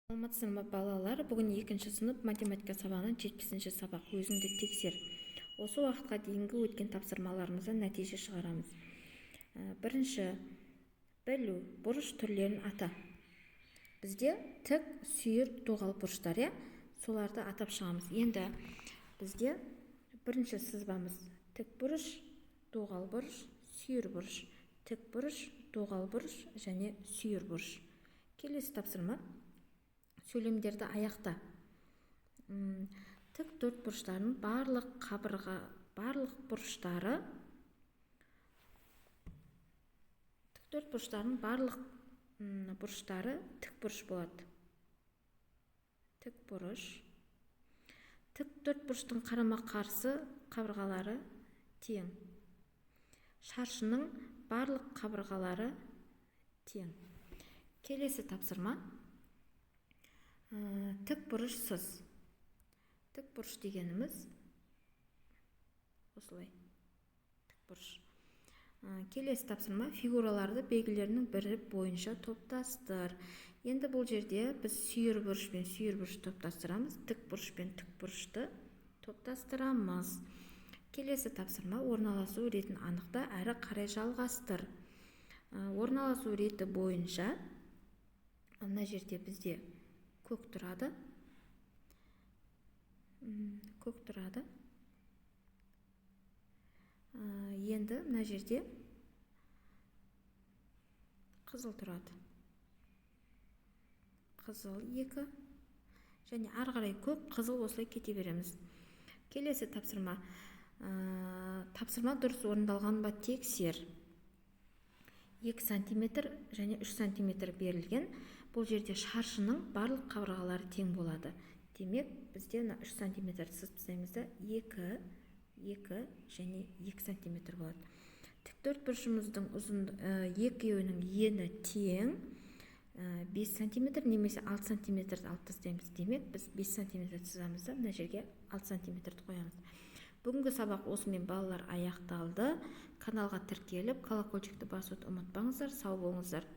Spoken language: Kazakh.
Саламатсыздар ма, балалар! Бүгін екінші сынып математика сабағынан 70-сабақ, «Өзіңді тексер». Осы уақытқа дейінгі өткен тапсырмаларымыздан нәтиже шығарамыз. Бірінші білу: бұрыш түрлерін ата. Бізде тік, сүйір, доғал бұрыштар, иә, соларды атап шығамыз. Енді бізде бірінші сызбамыз: тік бұрыш, доғал бұрыш, сүйір бұрыш, тік бұрыш, доғал бұрыш және сүйір бұрыш. Келесі тапсырма: сөйлемдерді аяқта. Тік төрт бұрыштардың барлық қабырға, барлық бұрыштары, тік төрт бұрыштардың барлық бұрыштары тік бұрыш болады. Тік бұрыш. Тік төрт бұрыштың қарама-қарсы қабырғалары тең. Шаршының барлық қабырғалары тең. Келесі тапсырма: тік бұрыш сыз. Тік бұрыш дегеніміз осылай, тік бұрыш. Келесі тапсырма: фигураларды белгілерінің бірі бойынша топтастыр. Енді бұл жерде біз сүйір бұрыш пен сүйір бұрышты топтастырамыз, тік бұрыш пен тік бұрышты топтастырамыз. Келесі тапсырма: орналасу ретін анықта, әрі қарай жалғастыр. Орналасу реті бойынша мына жерде бізде көк тұрады, көк тұрады. Енді мына жерде қызыл тұрады, қызыл екі және ары қарай көк, қызыл, осылай кете береміз. Келесі тапсырма: тапсырма дұрыс орындалған ба, тексер. 2 сантиметр және 3 сантиметр берілген. Бұл жерде шаршының барлық қабырғалары тең болады. Демек, бізде мына 3 сантиметр сызып тастаймыз да, 2, 2 және 2 сантиметр болады. Тік төрт бұрышымыздың ұзын, екеуінің ені тең, 5 сантиметр немесе 6 сантиметрді алып тастаймыз. Демек, біз 5 сантиметр сызамыз да, мына жерге 6 сантиметрді қоямыз. Бүгінгі сабақ осымен, балалар, аяқталды. Каналға тіркеліп, колокольчикті басуды ұмытпаңыздар. Сау болыңыздар!